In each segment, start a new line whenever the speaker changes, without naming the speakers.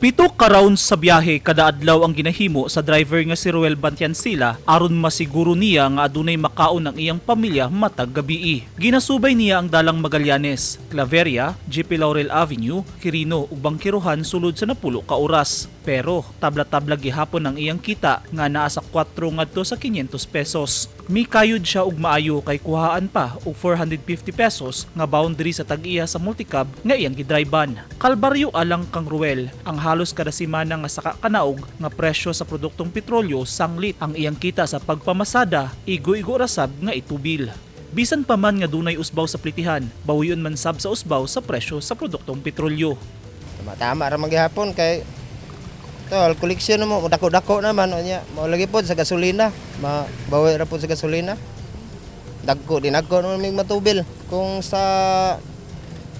7 ka rounds sa biyahe kada adlaw ang ginahimo sa driver nga si Ruel Bantiansila aron masiguro niya nga adunay makaon ang iyang pamilya matag gabii. Ginasubay niya ang dalang Magallanes, Claveria, JP Laurel Avenue, Quirino ug Bangkerohan sulod sa 10 ka oras. Pero tabla-tabla gihapon ang iyang kita nga naa sa 4 ngadto sa 500 pesos. Mikayod siya og maayo kay kuhaan pa og 450 pesos nga boundary sa tag-iya sa multicab nga iyang gidriban. Kalbaryo alang kang Ruel ang halos kada semana nga saka kanaog nga presyo sa produktong petrolyo sanglit ang iyang kita sa pagpamasada, igo-igo ra sab nga itubil. Bisan pa man nga dunay usbaw sa plitihan, bawion man sab sa usbaw sa presyo sa produktong petrolyo.
Tama-tama ra maghapon kay tol koleksyon mo dako-dako naman unya. Mao lagi pod sa gasolina, mabawi ra pod sa gasolina. Dagko din dagko naman mig matubil. Kung sa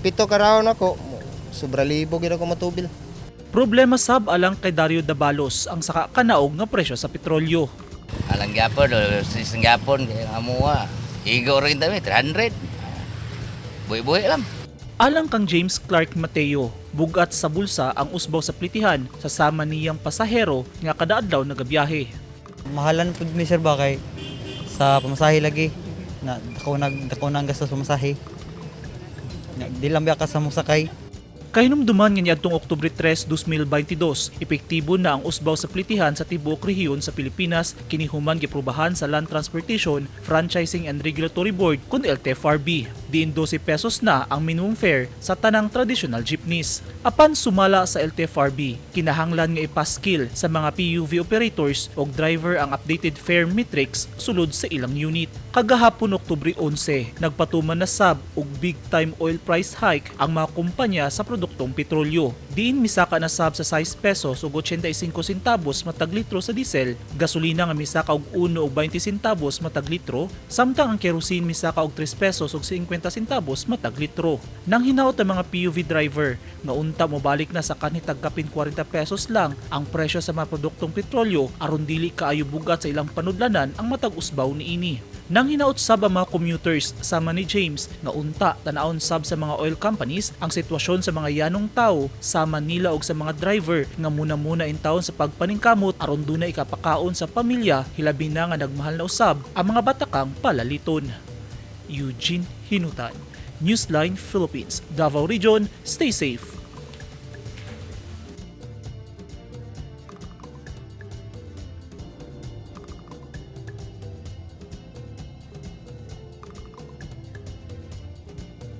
7 ka round ako, sobra libo gid ako matubil.
Problema sab alang kay Dario Dabalos ang saka kanaog nga presyo sa petrolyo.
Alang gyapon, o sa gyapon, kaya nga amuha. Igo rin kami, 300. Buhi-buhi lang.
Alang kang James Clark Mateo, bugat sa bulsa ang usbaw sa plitihan sa sama niyang pasahero nga kada adlaw nagabiyahe.
Mahalan pud mi, sir, ba kay sa pamasahe lagi na dako na ang gastos sa pamasahe. Na, di lang biya ka sa mosakay.
Kahinumduman nga niadtong Oktubre 3, 2022, epektibo na ang usbaw sa plitihan sa tibuok rehiyon sa Pilipinas kini human giprubahan sa Land Transportation, Franchising and Regulatory Board kun LTFRB. Diin 12 pesos na ang minimum fare sa tanang traditional jeepneys. Apan sumala sa LTFRB, kinahanglan nga ipaskil sa mga PUV operators og driver ang updated fare metrics sulod sa ilang unit. Kagahapon Oktubre 11, nagpatuman na sab og big time oil price hike ang mga kumpanya sa produktong petrolyo. Diin misaka na sab sa 6 pesos ug 85 centavos matag litro sa diesel, gasolina nga misaka og 1 ug 20 centavos matag litro, samtang ang kerosene misaka og 3 pesos ug 50 centavos matag litro. Nang hinaot ang mga PUV driver nga unta mobalik na sa kanhi tag kapin 40 pesos lang ang presyo sa mga produktong petrolyo aron dili kaayo bugat sa ilang panudlanan ang matag usbaw niini. Nang hinaot sab ang mga commuters sama ni James nga unta tan-awon sab sa mga oil companies ang sitwasyon sa mga yanong tao sama nila og sa mga driver nga muna-muna in taon sa pagpaningkamot aron dunay ikapakaon sa pamilya, hilabi na nga nagmahal na usab ang mga batakang palaliton. Eugene Hinutan, Newsline Philippines, Davao Region, stay safe.